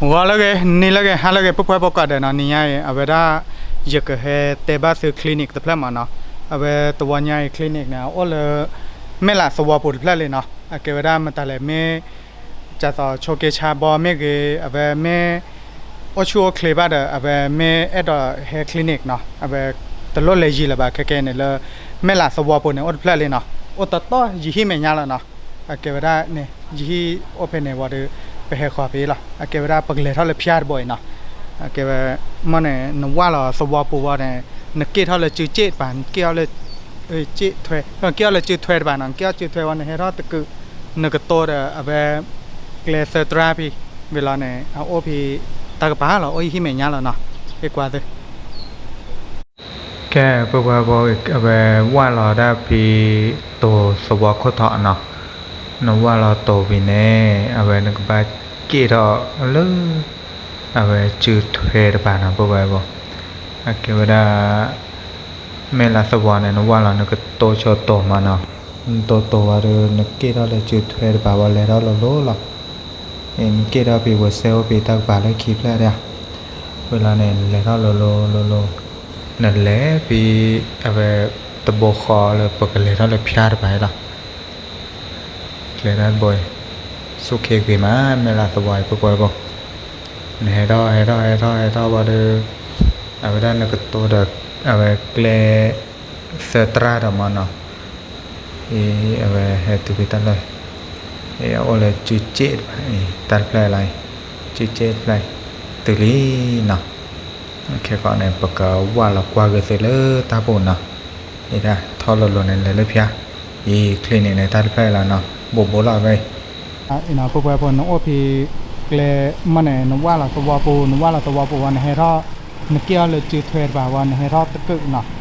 ဂီၤလၢအဂ့ၤ နံၤလၢအဂ့ၤ ဟါလၢအဂ့ၤ ပုၢ်ဖိဝဲၢ်ဖိကိးဂၤဒဲးနီၤ, နံၤညါအံၤ အဝဲဒၣ် ယကဟဲတဲဘၣ်သု clinic တဖျၢၣ်မးနီၤ. အဝဲတဝီညါအံၤ clinic န့ၣ် အိၣ်လၢ မဲၢ်လးသဝီပူၤတဖျၢၣ်လံနီၤ. အကဲဝဲဒၣ်မတၤလဲၣ် မ့ၢ် ကသိးဆိက့ဆါဘီမ့ၢ်ဂ့ၤ အဝဲမ့ၢ် အိၣ်ဆူၣ်အိၣ်ချ့ဘၣ်ဒီး အဝဲမ့ၢ်အဲၣ်ဒိးဟဲ clinic နီၤ, အဝဲတလိၣ်လဲၤယံၤလၢၤဘၣ် ခဲကဲန့ၣ်လၢ မဲၢ်လးသဝီပူၤန့ၣ် အိၣ်တဖျၢၣ်လံနီၤ, အိၣ်တတီၢ်ယဟံၣ်မဲာ်ညါလီၤနီၤ. အကဲဝဲဒၣ်န့ၣ် ယဟံၣ်အိၣ်ဖဲန့ၣ်ဝံၤဒီး ပဟဲဃီၤဖဲအံၤလီၤ. အကဲဝဲဒၣ်ပကလဲၤထီၣ်လၢဖၠါတဘိအံၤနီၤ. အကဲဝဲ မ့ၢ်န့ၣ် နဝၢ်လီၤသဝီပူၤဝံၤန့ၣ် နက့ၢ်ထီၣ်လၢစုစ့ၣ်တပၤ နက့ၢ်အီၤလၢ က့ၢ်အီၤလၢစုထွဲတပၤနီၤ, နက့ၢ်အီၤစုထွဲဝံၤ နဟဲထီၣ်တကုး နကတိၤဒီးအဝဲ ကျဲသၢတြၢ်ဖဲ ဝံၤလီၤန့ၣ် အအိၣ်ဖဲ တၢ်ကပၤလီၤ အိၣ်ဟံၣ်မဲာ်ညါလီၤနီၤ. ဟ့ၣ်ကွၢ်သု ကဲ ပုၢ်ဖိဝဲၢ်ဖိ အဝဲဝၢ်လီၤဒၣ်ဖဲ တိၤသဝီခိၣ်ထီၣ်နီၤ, နဝၢ်လီၤတိၤဖဲန့ၣ် အဝဲနကဘၣ်က့ၢ်ထီၣ်လၢ အဝဲစုထွဲတပၤနီၤ ပုၢ်ဖိဝဲၢ်ဖိ, အကဲဝဲဒၣ် မဲၢ်လးသဝီန့ၣ် နဝၢ်လီၤ နကတိၤဆိတိၤမးနီၤ, နတိၤတိၤဝံၤဒီး နက့ၢ်ထီၣ်လၢစုထွဲတပၤဝံၤ လဲၤထီၣ်လိၤလိၤလီၤ. နက့ၢ်ထီၣ်ဖဲဝဲစဲအိၣ်ဖဲတၢ်ကပၤလၢခံဖျၢၣ်ဒၣ်, ဝံၤလီၤန့ၣ် နလဲၤထီၣ်လိၤလိၤလိၤလိၤ, နလဲၤဖဲ အဝဲ တဘိဃီလၢပကလဲၤထီၣ်လၢဖၠါတပၤအံၤလီၤ. ကျဲတၢ်တဘိအံၤ ဆူၣ်ခ့ဂ့ၤမး မဲၢ်လးသဝီအံၤ ပုၢ်ဖိဝဲၢ်ဖိ, နဟဲထီၣ်ဟဲထီၣ်ဟဲထီၣ်ဟဲထီၣ်ဝံၤဒီး အဝဲဒၣ်နကတိၤဒီး အဝဲကျဲ သၢတြၢ်ဒီးမးနီၤ, အံၤ အဝဲဟဲတုၤဖဲတၢ်လၢ အံၤ အအိၣ်လၢစုစ့ၣ်တပၤအံၤ တၢ်တဖျၢၣ်လီၤအံၤ, စုစ့ၣ်တဖျၢၣ် တုၤလံနီၤ. ခဲကီးန့ၣ် ပကဝၢ်လီၤကွၢ်က့ၤသုလၢတၢ်ပူၤနီၤ, အံၤဒၣ်ထီၣ်လိၤလိၤန့ၣ် လဲၤလၢဖၠါ, အံၤ clinic န့ၣ် တၢ်တဖျၢၣ်လီၤနီၤ ဘိးဘိလီၤဝဲ အံၤနီၤ ပုၢ်ဖိဝဲၢ်ဖိ နအိၣ်ဖဲ ကျဲ မ့ၢ်န့ၣ် နဝၢ်လီၤသဝီပူၤ နဝၢ်လီၤသဝီပူၤဝံၤ နဟဲထီၣ် နက့ၢ်အီၤလၢစုထွဲတပၤဝံၤ နဟဲထီၣ်တကုးနီၤ,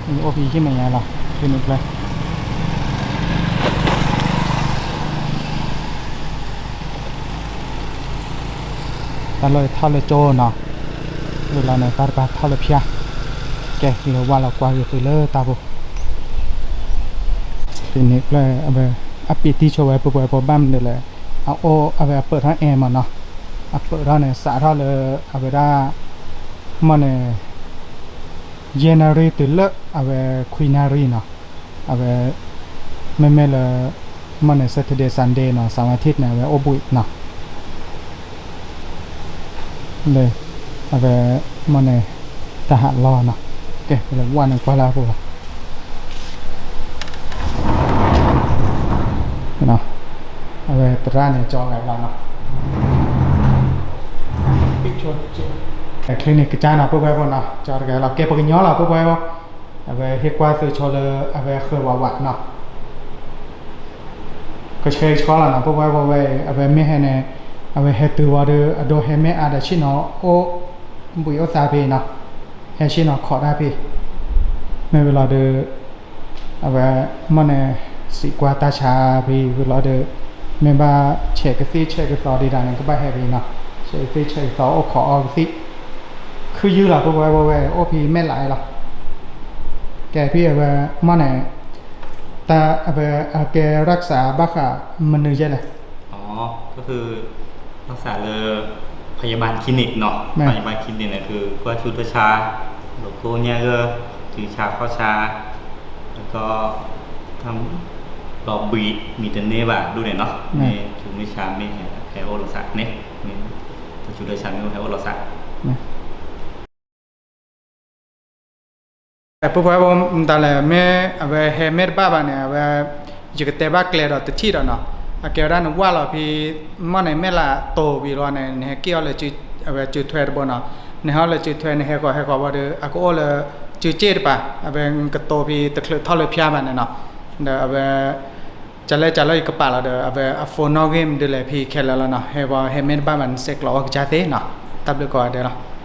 အိၣ်ဖဲဟံၣ်မဲာ်ညါလီၤ ဖဲန့ၣ်ဖျၢၣ် တၢ်လီၢ်ထီၣ်လၢကၠိနီၤ, ဝံၤလီၤန့ၣ် တၢ်တပၤထီၣ်လၢဖၠါ, ကဲ လဲၤဝၢ်လီၤကွၢ်က့ၤသုလၢတၢ်ပူၤ ဖဲန့ၣ်ဖျၢၣ် အဝဲ အပံာ်တံၢ်ဆိဝဲ ပုၢ်ဖိဝဲၢ်ဖိ ဘၣ်မနုၤလဲၣ် အအိၣ် အဝဲအပၢၢ်ထီၣ်အဲၣ်မးနီၤ, အပၢၢ်ထီၣ်န့ၣ် စးထီၣ်လၢ အဝဲဒၣ် မ့ၢ်န့ၣ် ယဲၢ်နၣ်ရံၣ်တုၤလၢ အဝဲခွံနၣ်ရံၣ်နီၤ, အဝဲ မ့မ့ၢ်လၢ မ့ၢ်န့ၣ် Saturday Sunday နီၤ เสาร์อาทิตย์ န့ၣ် အဝဲအိၣ်ဘှံးနီၤ လၢ အဝဲ မ့ၢ်န့ၣ် တၢ်ဟးလီၤနီၤ, ကဲ ပလဲၤဝၢ်န့ၣ်ကွၢ်လၢအပူၤလီၤ, အဝဲသရၣ်န့ၣ် ကၠီဂၤလီၤနီၤ, clinic ကစၢ်နီၤ ပုၢ်ဖိဝဲၢ်ဖိနီၤ, ကၠီတဂၤလီၤ ကဲ ပကညီလီၤ ပုၢ်ဖိဝဲၢ်ဖိ, အဝဲဟ့ၣ်ကွၢ်သုဆိလၢ အဝဲဃၢၤဝးဝးနီၤ ကဆှဲကဆှီလီၤနီၤ ပုၢ်ဖိဝဲၢ်ဖိဝဲ အဝဲမ့ၢ်ဟဲန့ၣ် အဝဲဟဲတုၤဝံၤဒီး အဒိဟဲမ့ၢ်အါဒီးဆ့ၣ်နီၤအိၣ်ဘှံးအိၣ်သါဖဲနီၤ, ဟဲဆ့ၣ်နီၤခိးတၢ်ဖဲ, မ့ၢ်ဝံၤလီၤဒီး အဝဲ မ့ၢ်န့ၣ် စံးကွၢ်တၢ်ဆါဖဲဝံၤလီၤဒီး မ့ၢ်ဘၣ်ဆဲးကသ့ၣ်ဆဲးကသီဒံးဒၣ်န့ၣ် ကဘၣ်ဟဲဖဲနီၤ, ဆဲးကသ့ၣ်ဆဲးကသီအိၣ်ခိးအီကသ့ၣ်, ခုယုၢ်လီၤ ပုၢ်ဖိဝဲ အိၣ်ဖဲမဲၢ်လးအံၤလီၤ, ကဲဖဲအဝဲ မ့ၢ်န့ၣ် တၢ်အဝဲအကဲ รักษา ဘၣ်ဃးမနုၤယဲလဲၣ် อ๋อ ก็คือรักษาเลย พยาบาลคลินิกเนาะ พยาบาลคลินิกเนี่ยคือก็ชุดเลือดชา แล้วก็เนี่ยก็คือชาข้อชา แล้วก็ทำรอบบีมีแต่เน่บ่าดูเนี่ยเนาะ เนี่ยคือไม่ชาไม่แหบแผลโอรสะเนี่ยเนี่ยแต่ชุดเลือดชาไม่แผลโอรสะ ပုၢ်ဖိဝဲ မတၤလဲၣ် မ့ၢ်အဝဲဟဲမ့ၢ်တဘၣ်ဘၣ်န့ၣ် အဝဲ ယကတဲဘၣ်ကျဲဒီးတထံၣ်ဒီးနီၤ, အကဲဝဲဒၣ်နဝၢ်လီၤဖဲ မ့ၢ်န့ၣ် မဲၢ်လးတိၤဝံၤလီၤန့ၣ် နဟဲက့ၢ်အီၤလၢ အဝဲစုထွဲတဘိနီၤ, နဟဲအီၤလၢစုထွဲ နဟဲဃီၤဟဲဃီၤဝံၤဒီး အကအိၣ်လၢ စုစ့ၣ်တပၤ အဝဲကတိၤဖဲတချုးထီၣ်လၢဖၠါဘၣ်န့ၣ်နီၤ, ဒီးအဝဲ ကလဲၣ်ကလဲၣ်ယကပာ်လီၤဒီး အဝဲအ phone နီၣ်ဂံၢ်မ့ၢ်ဒ်လဲၣ်ဖဲခဲလၢာ်လီၤနီၤ, ဟဲဝဲဟဲမ့ၢ်တဘၣ်ဘၣ်န့ၣ် ဆဲးကျိးဝဲကစၢ်သ့နီၤ, တၢ်ဘျုးကိးဂၤဒဲးလီၤ.